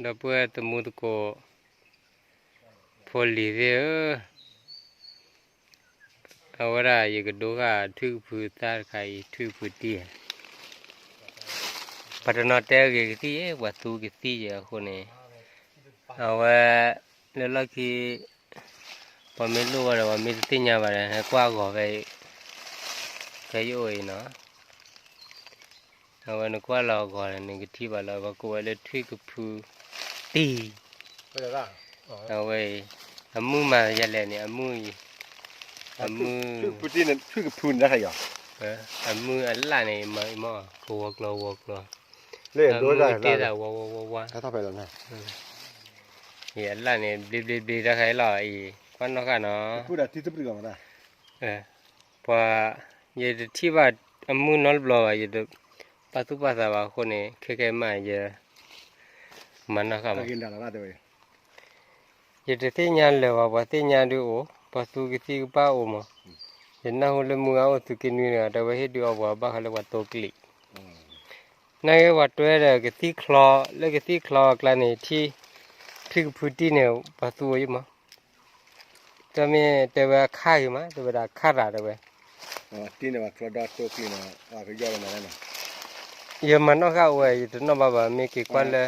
ဒီပုၢ်ဝဲၢ်သမူသကိး ဖိလံၤသ့ၣ်ဧၢ, အဝဲဒၣ်ယကဒိဃာ်ထွံၣ်ကဖုသၣ်တခါအံၤ ထွံၣ်ကဖုတံၢ်ဧါ, ပှၤတနီၤတဲဂ့ၤကသံၣ် ပှၤသူကသံၣ်ယဲအဃိန့ၣ်, အဝဲ လၢလီၢ်ခံ ပှၤမ့ၢ်လိၣ်ဝဲဒီး ပှၤမ့ၢ်တသ့ၣ်ညါဘၣ်ဒီး နကွၢ်ဂီၤဖဲ ဖဲယအိၣ်အံၤနီၤ, အဝဲနကွၢ်လီၤဂီၤန့ၣ် နကထံၣ်ဘၣ်လီၤ ပှၤကိးဝဲလၢထွံၣ်ကဖုတံၢ်, အဝဲအံၤ အမုၢ်မၤယလဲၣ်န့ၣ် အမုၢ်အံၤ, အမုၢ် ထွံၣ်ကဖုတံၢ်န့ၣ် ထွံၣ်ကဖုန့ၣ်တခါအံၤ, အမုၢ်အလၣ်န့ၣ် မ့ၢ်ကဝီၤကျီၤဝီၤကျီၤ, လၢအမုၢ်တ့ၢ်သးဝါဝါဝါဝါ, အံၤအလၣ်န့ၣ် ဘျ့ဘျ့ဘျ့တခါအံၤလီၤအံၤ ကွၢ်နီၣ်ဃာ်နီၤ, ပှၤ ယတထံၣ်ဘၣ်အမုၢ်နီတဘျီဘၣ် ယတပာ်သူၣ်ပာ်သးဘၣ်အဃိန့ၣ် ခဲကဲမးယ မၤနီၣ်ဃာ်မး, ယတသ့ၣ်ညါလၢၤဘၣ် ပှၤသ့ၣ်ညါဒုးအိၣ် ပှၤသူကသံၣ်ကပၢ်အိၣ်မး, ယနၢ်ဟူလၢမုၢ်ဂၤအိၣ်သုးက့နွံတဂၤ တဲဝဲဟ့ၣ်ဒုးအီၣ်ပှၤဘၣ်ဃးလၢပှၤတိကျံး, နာ်က့ပှၤတွဲဒီးကသံၣ်ချီ လၢကသံၣ်ချီအကျါန့ၣ် ထံ ထွံၣ်ကဖုတံၢ်န့ၣ် ပှၤသူအီၤယမး တမ့ၢ်တဲဝဲအခါဂ့ၤမး တဲဝဲဒၣ်အခါရၣ်တဲဝဲ, ယမၤနီၣ်ဃာ်ဝဲ ယတနီၣ်ဘၣ်ဘၣ် မ့ၢ်က့ၤကွၢ်လၢ